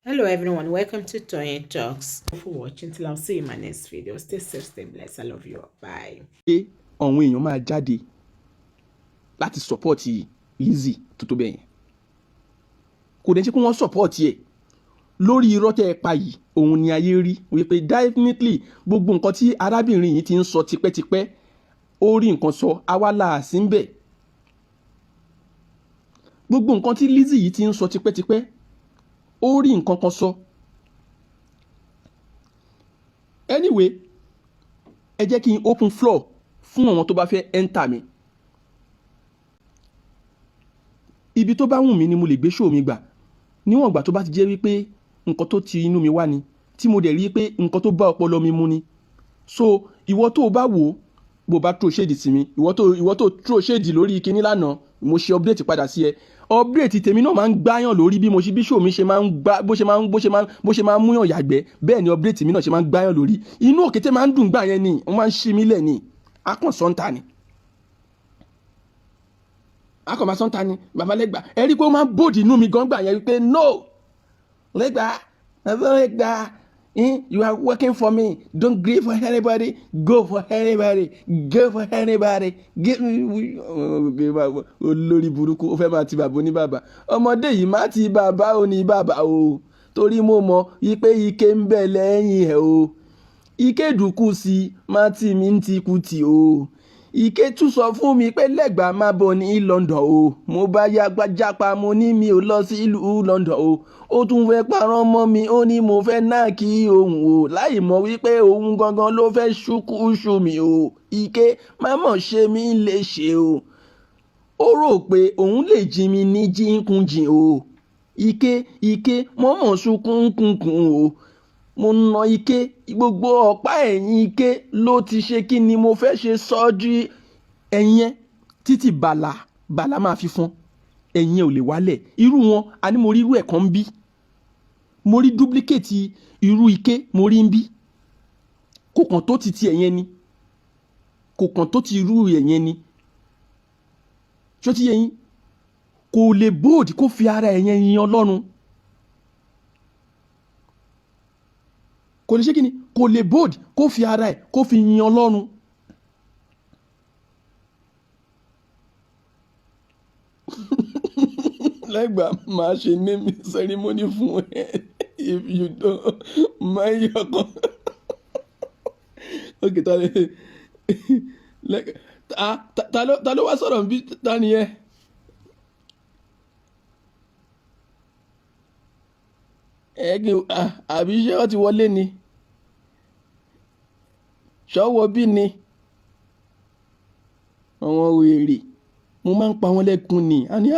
Hello everyone, welcome to Toyeen Talks. Thank you for watching. Till I'll see you in my next video. Stay safe, stay blessed. I love you. Bye. Pé àwọn èèyàn máa jáde láti support Lizzy tó tó bẹ́ẹ̀ yẹn, kò dẹ̀ ṣe pé wọ́n support ẹ̀ lórí irọ́ tẹ́ ẹ pa yìí. Òun ni ayé rí wípé definitely gbogbo nǹkan tí arábìnrin yìí ti ń sọ tipẹ́tipẹ́, ó rí nǹkan sọ. Àwa là á sí ń bẹ̀. Gbogbo nǹkan tí Lizzy yìí ti ń sọ tipẹ́tipẹ́, ó rí nǹkan kan sọ. Anyway, ẹ jẹ́ kí n open floor fún àwọn tó bá fẹ́ enter mi. Ibi tó bá wù mí ni mo lè gbé show mi gbà, níwọ̀n ìgbà tó bá ti jẹ́ wípé nǹkan tó ti inú mi wá ni, tí mo dẹ̀ rí pé nǹkan tó bá ọpọlọ mi mu ni. So ìwọ tó o bá wò ó, bó o bá throw shade sí mi, ìwọ tó throw shade lórí kinní lánàá, mo ṣe update padà sí ẹ. Update tèmi náà máa ń gbáyàn lórí bí mo ṣe bí show mi ṣe máa ń gbá, bó ṣe máa ń múyàn yàgbẹ́, bẹ́ẹ̀ ni update mi náà ṣe máa ń gbáyàn lórí. Inú òkété máa ń dùn gbà yẹn ni wọ́n máa ń ṣí mi lẹ̀ ni. Akàn sọ́ńtà ni, akàn máa sọ́ńtà ni. Bàbá Lẹ́gbà, ẹ rí i pé ó máa ń bòdì inú mi gan gbà yẹn wípé no, Lẹ́gbà, bàbá Lẹ́gbà, you are working for me. Don't gree for anybody. Go for anybody. Go for anybody. Get olórí burúkú, ó fẹ́ máa ti bàbá oníbàbà. Ọmọdé yìí má ti bàbá oníbàbà o, torí mo mọ̀ wípé ike ń bẹ lẹ́yìn ẹ̀ o. Ike dùkú sí má tì mí ń ti kú tì o. Ike tún sọ fún mi pé Lẹ́gbàá má bọ̀ ní London o. Mo bá yá jápa, mo ní mi ò lọ sí ìlú London o. Ó tún fẹ́ parọ́ mọ́ mi, ó ní mo fẹ́ náà kí òun o, láì mọ̀ wípé òun gangan ló fẹ́ ṣúkú ṣú mi o. Ike má mọ̀ ṣe mí lè ṣe o. Ó rò pé òun lè jí mi ní jíǹkunjìn o. Ike, ike mọ̀mọ́ sunkún kunkun o. Mo na ike, gbogbo ọ̀pá ẹ̀yìn ike ló ti ṣe. Kí ni mo fẹ́ ṣe sọ́jú ẹ̀yìn ẹ̀ títí bàlà bàlà máa fi fún ẹ̀yìn ẹ̀ ò lè wálẹ̀. Irú wọn a ní, mo rí irú ẹ̀ kan bí, mo rí duplicate irú ike mo rí ń bí. Kò kàn tó ti ti ẹ̀yẹn ni, kò kàn tó ti irú ẹ̀yẹn ni. Ṣó ti yé yín? Kò lè bold kó fi ara ẹ̀yẹn yin Ọlọ́run. Kò lè ṣe kí ni, kò lè bold kó fi ara ẹ̀ kó fi yin Ọlọ́run. Lẹ́gbàá máa ṣe naming ceremony fún ẹ if you don't mind your con. Okay, ta ló wá sọ̀rọ̀ bí? Ta ni ẹ? Ẹ kí àbí ṣé wọ́n ti wọlé ni? Ṣọ́wọ́ bí ni? Àwọn wèrè, mo máa ń pa wọ́n lẹ́kún ni. A ní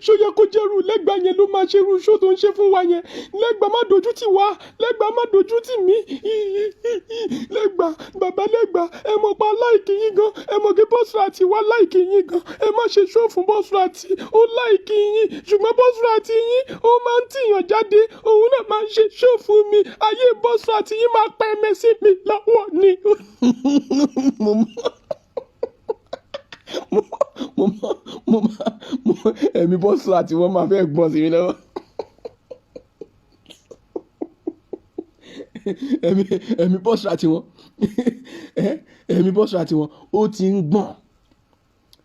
ṣó yẹ kó jẹ́rú Lẹ́gbàá yẹn ló máa ṣerú ṣó tó ń ṣe fún wa yẹn? Lẹ́gbàá má dojú tì wá, Lẹ́gbàá má dojú tì mí. Lẹ́gbàá, bàbá Lẹ́gbàá, ẹ mọ̀ pa like yín gan, ẹ mọ̀ kí Bọ́sùràtì wá like yín gan. Ẹ má ṣe ṣó fún Bọ́sùràtì, ó like yín, ṣùgbọ́n Bọ́sùràtì yín ó máa ń tìyàn jáde, òun náà máa ń ṣe ṣó fún mi. Ayé Bọ́sùràtì yín máa pẹ́ mẹ́ sí mi lọ́wọ́ ni. Mo mo mo mo ẹ̀mí Bọ́sùràtì wọ́n máa fẹ́ gbọ́n sí mi lọ́wọ́. Ẹ̀mí Bọ́sùràtì wọn, ẹ̀mí Bọ́sùràtì wọn ó ti ń gbọ̀n.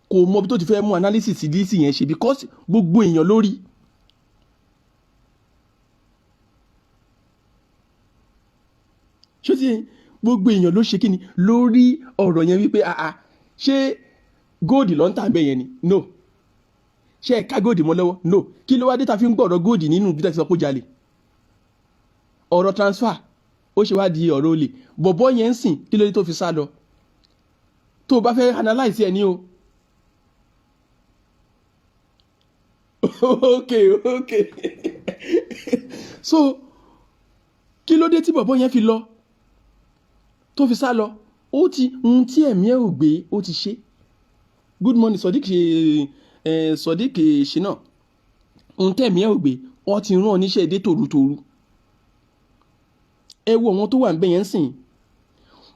Kò mọ bí tó ti fẹ́ mú analysis Lizzy yẹn ṣe, because gbogbo èèyàn lórí. Ṣé ti gbogbo èèyàn ló ṣe kí ni lórí ọ̀rọ̀ yẹn wípé àà, ṣé góòdì ló ń tà bẹ́ẹ̀ yẹn ni? No. Ṣé ẹ ká góòdì mọ́ lọ́wọ́? No. Kí ló wá dé ta fi ń gbọ́ ọ̀rọ̀ góòdì nínú bí ta ti sọ pé ó jalè? Ọ̀rọ̀ transfer ó ṣe wá di ọ̀rọ̀ olè. Bọ̀bọ́ yẹn ń sìn, kí ló dé tó fi sá lọ? Tó o bá fẹ́ analyse ẹ̀ ní o. Okay. So kí ló dé tí bọ̀bọ́ yẹn fi lọ, tó fi sá lọ? Ó ti ohun tí ẹ̀mí ẹ̀ ò gbé, ó ti ṣe. Good morning, Sodiq ṣe Sodiq ṣe náà. Ohun tí ẹ̀mí ẹ̀ ò gbé, wọ́n ti rán oníṣẹ́ dé tòrutòru. Ẹ wo àwọn tó wà níbẹ̀ yẹn ń sìn.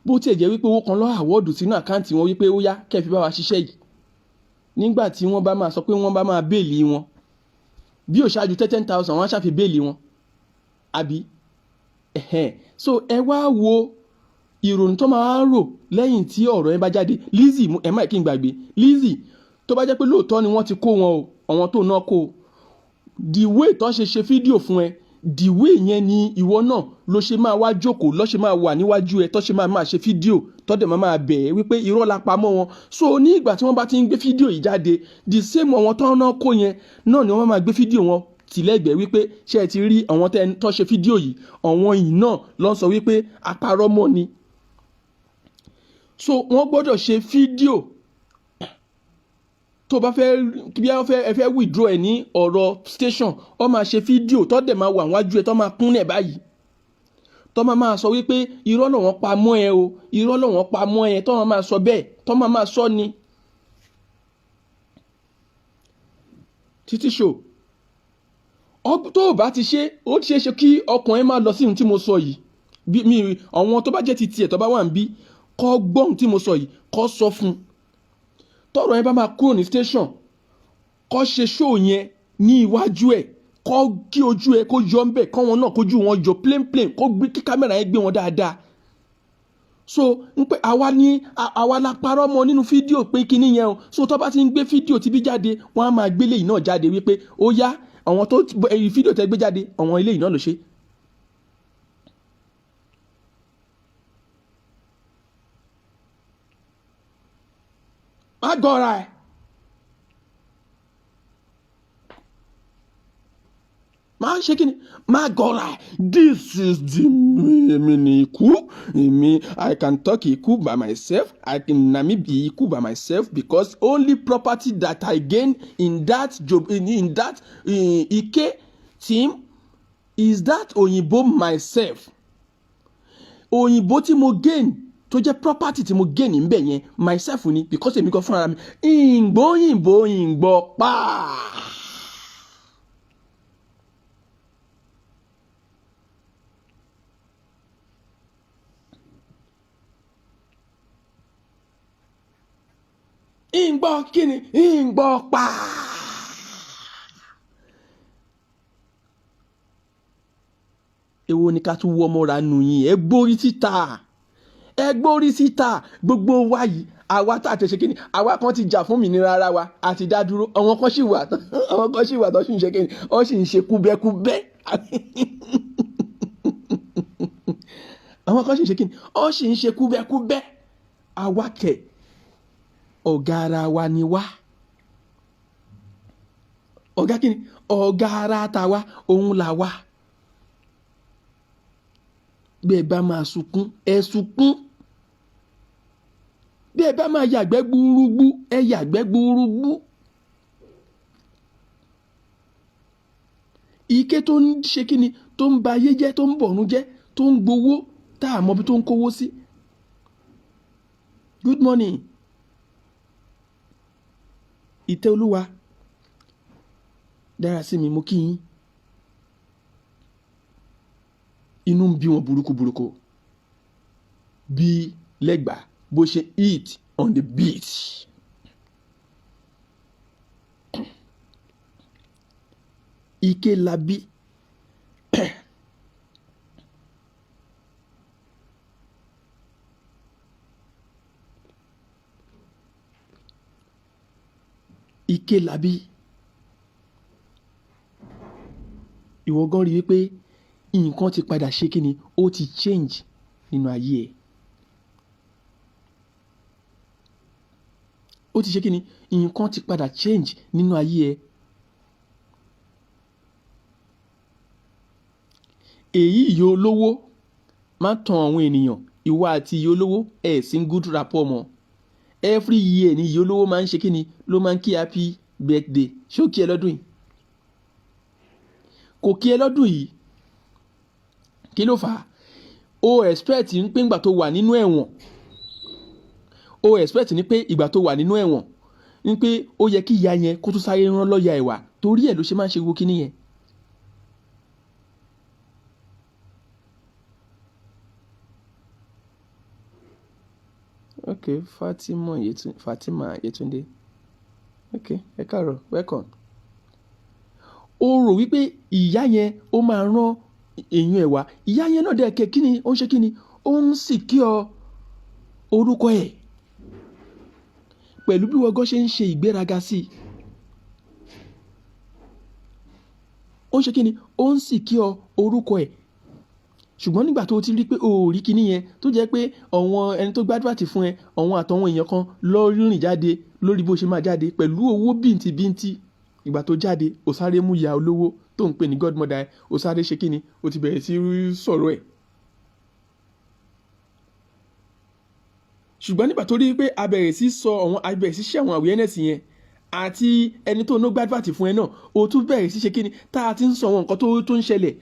Bó tiẹ̀ jẹ́ wípé owó kan lọ́ àwọ́ọ̀dù sínú àkáǹtì wọn wípé ó yá kẹ́ fi bá wa ṣiṣẹ́ yìí. Nígbà tí wọ́n bá máa sọ pé wọ́n bá máa béèlì wọn, bí ò ṣáájú 10,000, wọ́n á ṣàfi béèlì wọn. Àbí ẹ̀hẹ́n. So ẹ wá wo ìrònú tó máa rò lẹ́yìn tí ọ̀rọ̀ yẹn bá jáde. Lizzy, ẹ má kí n gbàgbé Lizzy. Tó bá jẹ́ pé lóòótọ́ ni wọ́n ti kó wọn o, àwọn tó náà kó o, the way tó ṣe ṣe fídíò fún ẹ, the way yẹn ni ìwọ náà ló ṣe máa wá jókòó, ló ṣe máa wà níwájú ẹ, tó ṣe máa máa ṣe fídíò, tó dẹ̀ máa máa bẹ̀ ẹ́ wípé irọ́ la pa mọ́ wọn. So ní ìgbà tí wọ́n bá ti ń gbé fídíò yìí jáde, the same àwọn tó náà kó yẹn náà ni wọ́n máa gbé fídíò wọn tìlẹ́gbẹ̀ẹ́ wípé ṣé ẹ ti rí àwọn tó ṣe fídíò yìí, àwọn yìí náà ló ń sọ wípé aparọ́ mọ́ ni. So wọ́n gbọ́dọ̀ ṣe fídíò. Tó bá fẹ́ bí wọ́n fẹ́ ẹ fẹ́ withdraw ẹ̀ ní ọ̀rọ̀ station, wọ́n máa ṣe fídíò tó dẹ̀ máa wà wájú ẹ̀, tó máa kúnlẹ̀ báyìí, tó máa máa sọ wípé irọ́ lọ́wọ́n pa mọ́ ẹ o, irọ́ lọ́wọ́n pa mọ́ ẹ, tó máa máa sọ bẹ́ẹ̀, tó máa máa sọ ni. Títí show tó o bá ti ṣe, ó ṣeé ṣe kí ọkàn ẹ máa lọ sí ohun tí mo sọ yìí. Bí mi àwọn tó bá jẹ́ ti tiẹ̀ tó bá wà ń bí kọ́ gbọ́ ohun tí mo sọ yìí, kọ́ sọ fún un. Tọ́rọ̀ yẹn bá máa kúrò ní station, kọ́ ṣe show yẹn ní iwájú ẹ̀, kọ́ kí ojú ẹ̀ kó yọ ńbẹ̀, kọ́ wọn náà kójú wọn yọ plain plain, kó gbé kí kámẹ́rà yẹn gbé wọn dáadáa. So ń pẹ́ àwa ní àwa la parọ́ mọ́ nínú fídíò pé kíní yẹn o. So tó bá ti ń gbé fídíò tí bí jáde, wọ́n á máa gbé léyìí náà jáde wípé ó yá, àwọn tó fídíò tẹ́ gbé jáde, àwọn eléyìí náà ló ṣe. Má gọ́ra ẹ̀. Má ṣe kí ni, má gọ́ra ẹ̀. This is the èmi ní ikú èmi. I can talk ikú by myself. I can na me be ikú by myself, because only property that I gain in that job, in that Ike team, is that òyìnbó myself. Òyìnbó tí mo gain, tó jẹ́ property tí mo gain níbẹ̀ yẹn myself ni, because èmi kan fúnra mi ìgbóyìnbó ìgbọ́ pàá. Ìgbọ́ kíni, ìgbọ́ pa. Èwo ni ká tún wọ́ mọ́ra nù yín? Ẹ gbórí síta, ẹ gbórí síta. Gbogbo wa yìí, àwa tá a ti ṣe kíni, àwa kan ti jà fún òmìnira ara wa àti dá dúró. Àwọn kan sì wà, àwọn kan sì wà tó sì ń ṣe kíni, wọ́n sì ń ṣe kúbẹ́kúbẹ́. Àwọn kan sì ń ṣe kíni, wọ́n sì ń ṣe kúbẹ́kúbẹ́. Àwa kẹ̀, ọ̀gá ara wa ni wá. Ọ̀gá kíni, ọ̀gá ara tàwa òun là wá. Bí ẹ bá máa sunkún, ẹ sunkún. Bí ẹ bá máa yàgbẹ́ gbúrúgbú, ẹ yàgbẹ́ gbúrúgbú. Ike tó ń ṣe kíni, tó ń ba ayé jẹ́, tó ń bọ̀rún jẹ́, tó ń gbowó tá a mọ bí tó ń kówó sí. Good morning, ìtẹ́ olúwa dára sí mi, mo kí yín. Inú ń bí wọn burúkú burúkú bí lẹ́gbàá bó ṣe hit on the beat. Ike Labi, Ike Labi, ìwọ gan rí wípé nǹkan ti padà ṣe kíni, ó ti change nínú ayé ẹ̀. Ó ti ṣe kíni, nǹkan ti padà change nínú ayé ẹ̀. Èyí ìyá olówó, má tan àwọn ènìyàn. Ìwọ àti ìyá olówó ẹ̀ sí good rapport mọ́. Every year ni ìyá olówó máa ń ṣe kíni, ló máa ń kí happy birthday. Ṣé ó kí ẹ lọ́dún yìí? Kò kí ẹ lọ́dún yìí. Kí ló fà á? O expect ń pé ìgbà tó wà nínú ẹ̀wọ̀n, o expect ní pé ìgbà tó wà nínú ẹ̀wọ̀n ń pé ó yẹ kí ìyá yẹn kó tún sáré rán lọ́ọ̀yà ẹ̀ wá. Torí ẹ̀ ló ṣe máa ń ṣe gbogbo kíní yẹn. Ok, Fatima Yetunde, Fatima Yetunde, ok, ẹ káàárọ̀, welcome. O rò wípé ìyá yẹn ó máa rán Èèyàn ẹ̀ wá, ìyá yẹn náà dẹ̀ kẹ́, kí ni ó ń ṣe? Kí ni ó ń sì kí ọ orúkọ ẹ̀ pẹ̀lú bí wọ́n ṣe ń ṣe ìgbéraga sí i? Ó ń ṣe kí ni? Ó ń sì kí ọ orúkọ ẹ̀. Ṣùgbọ́n nígbà tó ti rí pé o ò rí kíní yẹn, tó jẹ́ pé àwọn ẹni tó gbàdúrà tì fún ẹ, àwọn àtọwọn èèyàn kan lọ rìnrìn jáde lórí bó ṣe máa jáde pẹ̀lú owó bíntìbíntì. Ìgbà tó jáde, ó sáré mú ìyá olówó tó ń pè ní godmother ẹ, ó sáré ṣe kíni, ó ti bẹ̀rẹ̀ sí sọ̀rọ̀ ẹ̀. Ṣùgbọ́n nígbà tó rí pé a bẹ̀rẹ̀ sí sọ àwọn, a bẹ̀rẹ̀ sí ṣe àwọn awareness yẹn, àti ẹni tó ń gbàdúrà tì fún ẹ náà, ó tún bẹ̀rẹ̀ sí ṣe kíni, tá a ti ń sọ àwọn nǹkan tó ń ṣẹlẹ̀.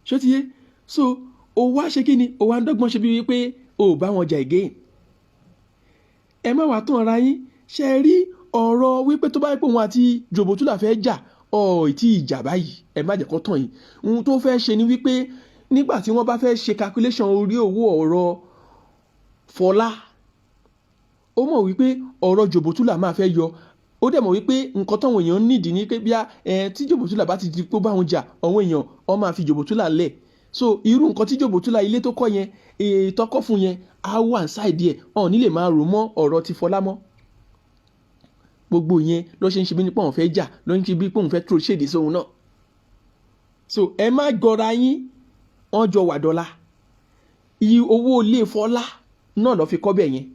Ṣó ti yé? So o wá ṣe kíni, o wá ń dọ́gbọ́n ṣe bí wípé o ò bá wọn jà again. Ẹ má wàá tún ara yín ṣe rí. Ọ̀rọ̀ wípé tó bá yẹ pé òun àti Jòbótúlà fẹ́ jà ọ̀ tí ìjà báyìí, ẹ má jẹ́ kó tàn yín. Ohun tó fẹ́ ṣe ni wípé nígbà tí wọ́n bá fẹ́ ṣe calculation orí owó ọ̀rọ̀ Fọlá, ó mọ̀ wípé ọ̀rọ̀ Jòbótúlà máa fẹ́ yọ. Ó dẹ̀ mọ̀ wípé nǹkan táwọn èèyàn nídìí ní pé bíá ẹ tí Jòbótúlà bá ti di pé ó bá wọn jà, àwọn èèyàn wọ́n máa fi Jòbótúlà lẹ̀. So irú nǹkan tí Jòbótúlà, ilé tó kọ́ yẹn, ìtọ́kọ́ fún yẹn, á wà inside ẹ̀, ọ̀n ní lè máa rò mọ́ ọ̀rọ̀ ti Fọlá mọ́. Gbogbo yẹn ló ṣe ń ṣe bí nípa òun fẹ́ jà, ló ń ṣe bí pé òun fẹ́ throw shade sóhun náà. So ẹ má gọra yín, wọ́n jọ wà dọ́là. Iye owó ilé Fọlá náà lọ́ fi kọ́ bẹ̀ yẹn.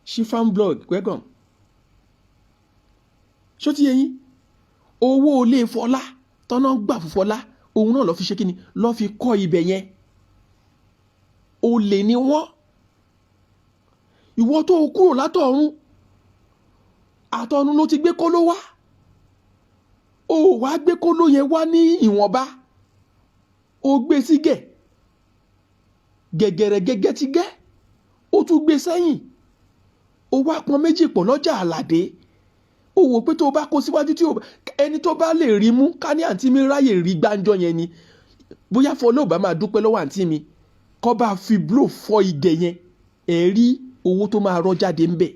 Shifam Blog, welcome. Ṣó ti yé yín? Owó ilé Fọlá tọ́nà gbà fún Fọlá, òun náà lọ́ fi ṣe kíni, lọ́ fi kọ́ ibẹ̀ yẹn. Olè ni wọ́n. Ìwọ tó kúrò látọ̀run, àtọ̀run ló ti gbé kóló wá. Ó wá gbé kóló yẹn wá ní ìwọ̀nba, ó gbé sí gẹ̀ gẹ̀gẹ̀rẹ̀ gẹ́gẹ́ ti gẹ́, ó tún gbé sẹ́yìn, ó wá pọn méjì pọ̀ lọ́jà àlàdé. Ó wò pé tó o bá kó síwájú, tí ẹni tó bá lè rí mú, ká ní àǹtí mi ráyè rí gbáǹjọ yẹn ni, bóyá Fọlá ò bá máa dúpẹ́ lọ́wọ́ àǹtí mi kọ́ bá fi blow fọ́ igẹ̀ yẹn, ẹ̀ rí owó tó máa rọ́ jáde ń bẹ̀.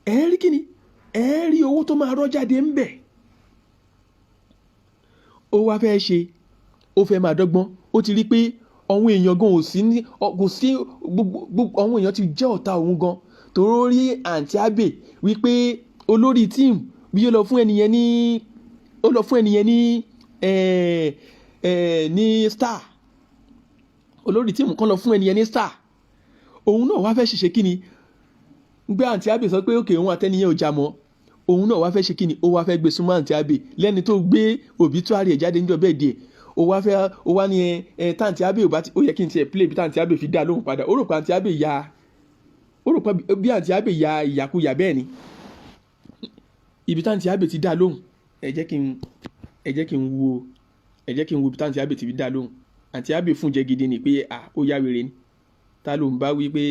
Ẹ rí kíni, ẹ rí owó tó máa rọ́ jáde ń bẹ̀. Ó wá fẹ́ ṣe, ó fẹ́ máa dọ́gbọ́n. Ó ti rí pé àwọn èèyàn gan ò sí ní, kò sí gbogbo àwọn èèyàn ti jẹ́ ọ̀tá òun gan, torí ó rí àǹtí Abbey wípé olórí team bí ó lọ fún ẹnìyẹn ní, ó lọ fún ẹnìyẹn ní star. Olórí team kan lọ fún ẹnìyẹn ní star. Òun náà wá fẹ́ ṣiṣẹ́ kíni, gbé àǹtí Abbey sọ pé òkè òun àtẹnìyẹn ò já mọ́. Òun náà wá fẹ́ ṣe kíni, ó wá fẹ́ gbé súnmọ́ àǹtí Abbey lẹ́ni tó gbé obituary ẹ̀ jáde níjọ́ bẹ́ẹ̀ díẹ̀. Ó wá fẹ́, ó wá ní ẹ táǹtí Abbey ò bá ti, ó yẹ kí n tiẹ̀ play bí táǹtí Abbey fi dá lóhùn padà. Ó rò pé àǹtí Abbey ya, ó rò pé bí àǹtí Abbey ya ìyàkuyà. Bẹ́ẹ̀ ni ibi táǹtí Abbey ti dá lóhùn. Ẹ jẹ́ kí n wo ibi táǹtí Abbey ti fi dá lóhùn. Àǹtí Abbey fún jẹ gidi ni pé à ó yá wèrè ni, ta ló ń bá wí pé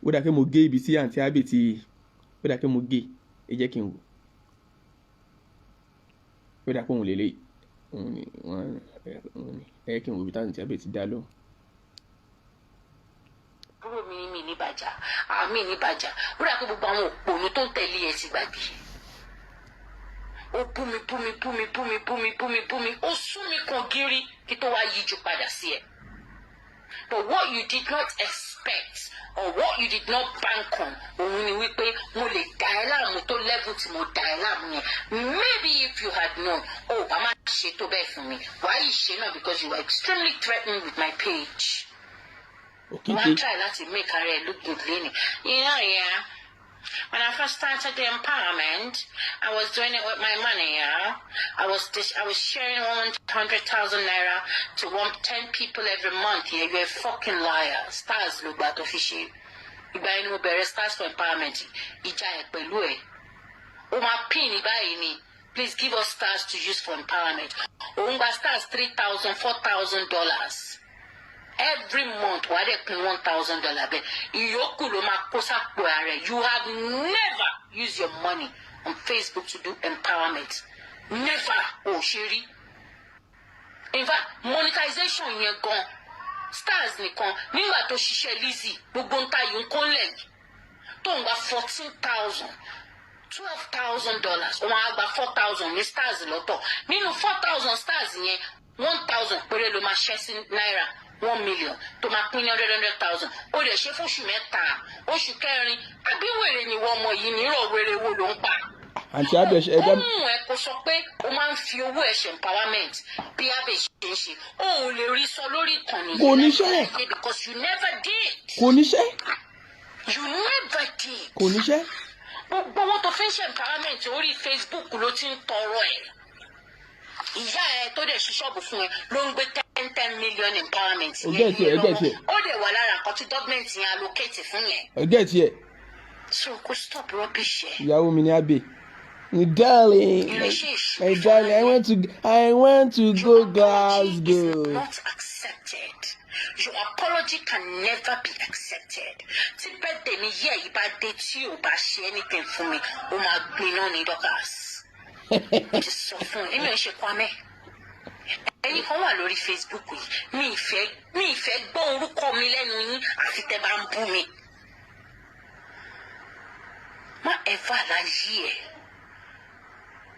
ó dà pé mo gé ibi tí àǹtí Abbey ti, ó dà pé mo gé. Ẹ jẹ́ kí n wò. Ó dà pé òun lélẹ́yìí, òun ni wọ́n, òun ni. Ẹ jẹ́ kí n wo ibi táǹtí Abbey ti dá lóhùn. Àbúrò mi ní mi ní bàjá, àmì ní bàjá. Ó dà pé gbogbo àwọn òpònú tó ń tẹ̀lé ẹ ti gbàgbé. Ó bú mi, bú mi, bú mi, bú mi, bú mi, bú mi, bú mi, ó sún mi kan gírí kí tó wá yíjú padà sí ẹ. But what you did not expect or what you did not bank on, òun ni wípé mo lè dà ẹ́ láàmú tó level tí mo dà ẹ́ láàmú yẹn. Maybe if you had known, o ò bá má ṣe tó bẹ́ẹ̀ fún mi. Wàá yìí ṣe náà because you were extremely threatened with my page. Òkété. Wọ́n try láti make ara ẹ̀ look good lẹ́nu. Yeah. When I first started the empowerment, I was doing it with my money, yeah. I was sharing ₦100,000 to 10 people every month. Yeah, you're a fucking liar. Stars ló gbà tó fi ṣe. Ìgbà yẹn ni mo bẹ̀rẹ̀ Stars for Empowerment. Ìjà ẹ̀ pẹ̀lú ẹ̀. Ó máa pín ní báyìí ni. Please give us stars to use for empowerment. Òun gba stars 3,000, $4,000 every month. Wàá dẹ̀ pín $1,000 bẹ́ẹ̀, ìyókù ló máa kó sápò ara ẹ̀. You have never used your money on Facebook to do empowerment, never. Ò ṣe rí. In fact, monetization yẹn gan, stars nìkan, nígbà tó ṣiṣẹ́ Lizzy, gbogbo ń ta yìí ń kó lẹ̀ yìí tó ń gba 14,000, $12,000, òun á gba 4,000 ní stars lọ́tọ̀. Nínú 4,000 stars yẹn, 1,000 péré ló máa ṣẹ́ sí náírà 1 million tó máa pín ní hundred hundred thousand. Ó lè ṣe fóṣù 3, oṣù kẹrin. Àbí wèrè ni ìwọ ọmọ yìí? Nírọ̀ wèrè wo ló ń pa? Àǹtí Abẹ, ẹja. Ó mú ẹ kó sọ pé o máa ń fi owó ẹ ṣe empowerment bí Abẹ ṣe ń ṣe. O ò lè rí sọ lórí ìkànnì Kò níṣẹ́. yìí because you never did. Kò níṣẹ́. You never did. Kò níṣẹ́. Gbogbo owó tó fi ń ṣe empowerment, orí Facebook ló ti ń tọrọ ẹ. Ìyá ẹ tó dẹ̀ ṣí ṣọ́ọ̀bù fún ẹ ló ń gbé 10 10 million empowerment Ó get ẹ, ó get ẹ. Ó dẹ̀ wà lára nǹkan tí gọ́ọ̀mẹ̀ntì yẹn allocate fún yẹn. Ẹ get ẹ. So kó stop rubbish ẹ. Ìyàwó mi ní Abẹ. Darling, my darling, I want to go Your apology Glasgow. is not accepted. Your apology can never be accepted. Tí birthday mi yẹ yìí bá dé, tí ò bá ṣe anything fún mi, ó máa gbiná ní. Dorcas, mo ti sọ fún ẹ, èmi ò ń ṣe Kwame. Ẹ̀yin kan wà lórí Facebook yìí, mi ìfẹ́ gbọ́ orúkọ mi lẹ́nu yín àfi tẹ́ bá ń bú mi. Má ever láyé ẹ̀,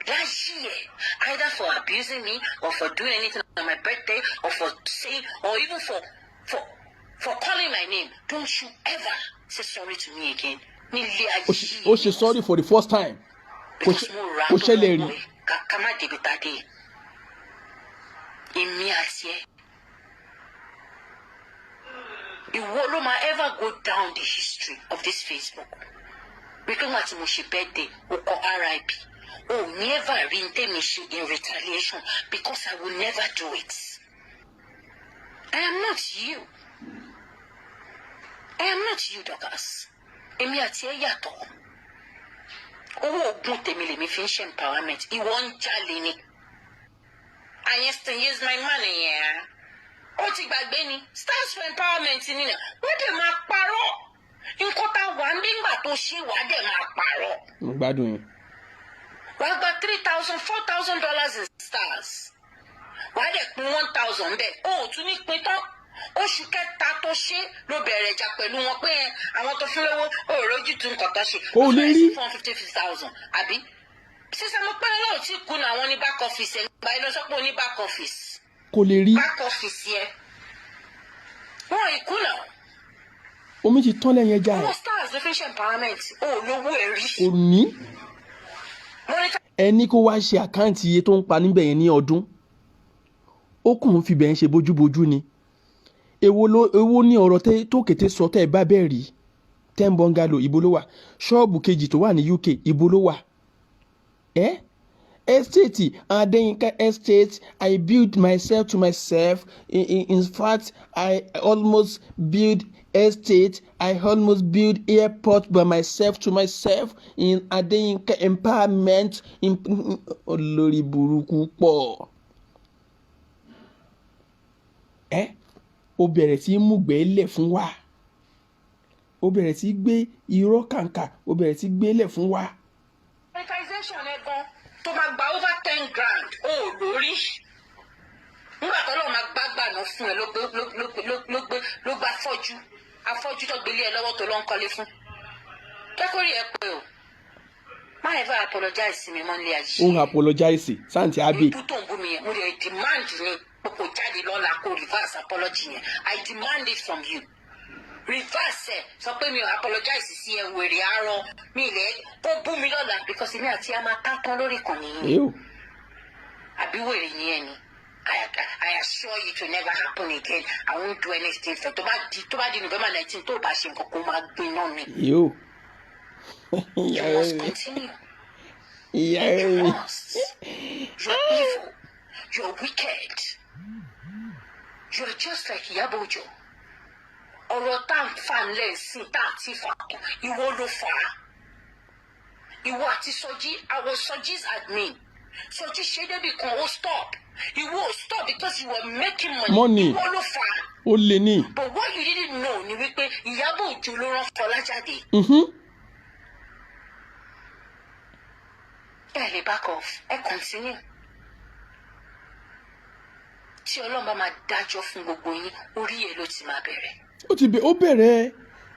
láyé ẹ̀, either for abusing me or for doing anything on my birthday or for saying or even for calling my name, don't you ever say sorry to me again nílé ayé. Ó ṣe sorry for the first time. Kò Because mo rà á kò tó ṣẹlẹ̀ rí. Lọ́wọ́ ẹ̀ ká má débi tá a dé, èmi àti ẹ, ìwọ ló máa ever go down the history of this Facebook wípé wọn àti mo ṣe birthday, o kọ RIP. O ò ní ever rí n tèmi ṣe in retaliation because I will never do it. I am not you. I am not you, Dorcas. Èmi àti ẹ yàtọ̀. Owó oògùn tèmi lèmi fi ń ṣe empowerment, ìwọ ń jalè ni. I used to use my money, yeah. Ó ti gbàgbé ni stars for empowerment ni nà. Wọ́n dẹ̀ máa parọ́ nǹkan tá a wà ń bí ngbà tó ṣe, wàá dẹ̀ máa parọ́. Mo gbádùn yín. Wàá gba 3,000, $4,000 in stars, wàá dẹ̀ pín 1,000 bẹ́ẹ̀. O ò tún ní pín tán. Oṣù kẹta tó ṣe ló bẹ̀rẹ̀ ìjà pẹ̀lú wọn pé ẹ, àwọn tó fún lówó ó rójútu nǹkan tó ṣe. Kò lè rí. 450,000 àbí sísè mo pẹ́ lọ́wọ́ tí kùnà àwọn ní back office ẹ̀ gba ẹ lọ sọ pé ó ní back office. Kò lè rí. Back office yẹ wọn ìkùnà. Omi ti tán lẹ́yìn ẹja Owó ẹ̀. stars ló fi ń ṣe empowerment, ó lówó ẹ̀ rí. Kò ní. Monitor. Ẹni kó wá ṣe account iye tó ń pa níbẹ̀ yẹn ní ọdún, ó kàn ń fi bẹ́ẹ̀ ṣe bójúbójú ni. Èwo ló èwo ní ọ̀rọ̀ tó kété sọ tẹ́ ẹ bá bẹ́ẹ̀ rí? 10 bungalow, ibo ló wà? Ṣọ́ọ̀bù kejì tó wà ní UK, ibo ló wà? Ẹ́ estate Adeyinka Estate, I build myself to myself. In fact, I almost build estate, I almost build airport by myself to myself in Adeyinka empowerment in. Olórí burúkú pọ̀ ẹ́. Ó bẹ̀rẹ̀ sí í múgbẹ́ lẹ̀ fún wa, ó bẹ̀rẹ̀ sí í gbé irọ́ kàǹkà, ó bẹ̀rẹ̀ sí í gbé lẹ̀ fún wa. Monetization ẹ gan tó máa gba over 10 grand, ó lórí nígbà tó lọ́ọ́ máa gbágbà náà fún ẹ, ló gbé ló ló ló ló gbé ló gba afọ́jú afọ́jú tó gbélé ẹ lọ́wọ́ tó lọ́ ń kọ́lé fún kẹ́kọ̀ọ́ ẹ pé o má ever apologize sí mi mọ́ nílé ayé. Ó ń apologize sáǹtì abbey. Ikú tó ń bú mi yẹn, mo lè demand ni pé kò jáde lọ́la kó reverse apology yẹn. I demand it from you. Reverse ẹ, sọ pé mi ò apologize sí ẹ. Wèrè àárọ̀ mi ilẹ̀ kó bú mi lọ́la because èmi àti ẹ máa tá tán lórí ìkànnì yìí. Ew. Àbí wèrè ni ẹ ni? I assure you to never happen again. I won't do anything for tó bá di November 19, tó bá ṣe nǹkan, kó máa gbiná ni. Ew. You must continue. Ìyá You mi. must. You're evil. You're wicked. You're just like Iyabo Ojo. Ọ̀rọ̀ tá à ń fà ńlẹ̀ sí tá à ti fà kàn, ìwọ ló fà á. Ìwọ àti Sọjí, I was Sọjí's admin. Sọjí ṣe débi kan, ó stop. Ìwọ ò stop because you were making money. Money. Ìwọ ló fà á. Ó lè ní. But what you didn't know ni wípé Ìyábọ̀ Òjó ló rán Fọlá jáde. Ẹ lè back off, ẹ continue. Tí Ọlọ́run bá máa dájọ́ fún gbogbo yín, orí ẹ̀ ló ti máa bẹ̀rẹ̀. Ó ti bẹ, ó bẹ̀rẹ̀,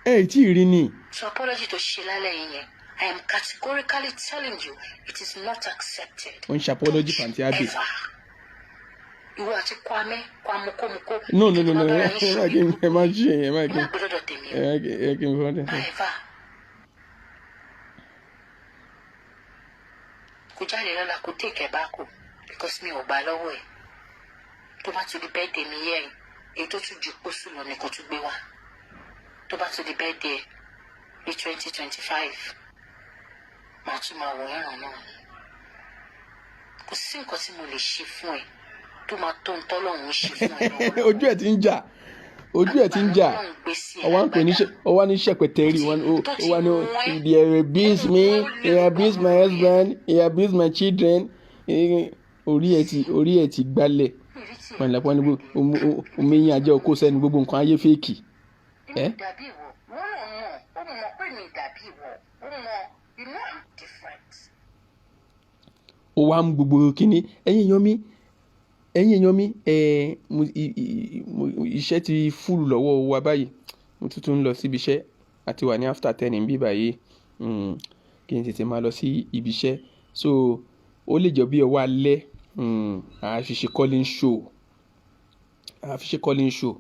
ẹ ì tí ì rí ni. So apology tó ṣe lálẹ́ yìí yẹn, I am categorically telling you, it is not accepted. Ó ń ṣe apology fún Aunty Abbey. Ever. Ìwọ àti Kwame Kwamukomuko. No, no, no, no, ẹ má kí n, ẹ má ṣe, ẹ má kí Má n gbé dọ́dọ̀ tèmi o. Ẹ kí n fọ́n dẹ̀. Má ever. Kò jáde lọ́la, kò take ẹ̀ back o, because mi ò gbà lọ́wọ́ ẹ̀. Tó bá tún di birthday mi yẹ́ ẹ̀, èyí tó tún ju pósù lọ ni kò tún gbé wá. Tó bá tún di birthday ẹ̀ ní 2025, màá tún máa wò ẹ̀ràn náà ni. Kò sí nǹkan tí mo lè ṣe fún ẹ tó máa tó ń tọ́lọ́hún ṣe fún ẹ lọ́wọ́lọ́wọ́. Ojú ẹ̀ ti ń jà, ojú ẹ̀ ti ń jà. Ọwọ́ ń pè ní ọwọ́ ní ṣẹ̀pẹ̀tẹ̀rì wọn, ó wà ní they abuse me, they abuse my husband, they abuse my children. Orí ẹ̀ ti gbálẹ̀ wọn ní lápá ní omi yín ajẹ́ okó sẹ́nu, gbogbo nǹkan ayé fake. Èmi Eh? dàbí ìwọ, wọn náà mọ̀, ó mọ̀ pé mi dàbí ìwọ, ó mọ̀, you know I'm different. Ó wá ń gbogbo kínní. Ẹ̀yin èèyàn mi, ẹ̀yin èèyàn mi, ẹ̀ mo iṣẹ́ ti full lọ́wọ́ wa báyìí. Mo tún tún ń lọ síbi iṣẹ́ àti wà ní after 10 níbí báyìí. Kí n tètè máa lọ sí ibi iṣẹ́. So ó lè jọ bí ọwọ́ alẹ́, à fi ṣe calling show, à fi ṣe calling show.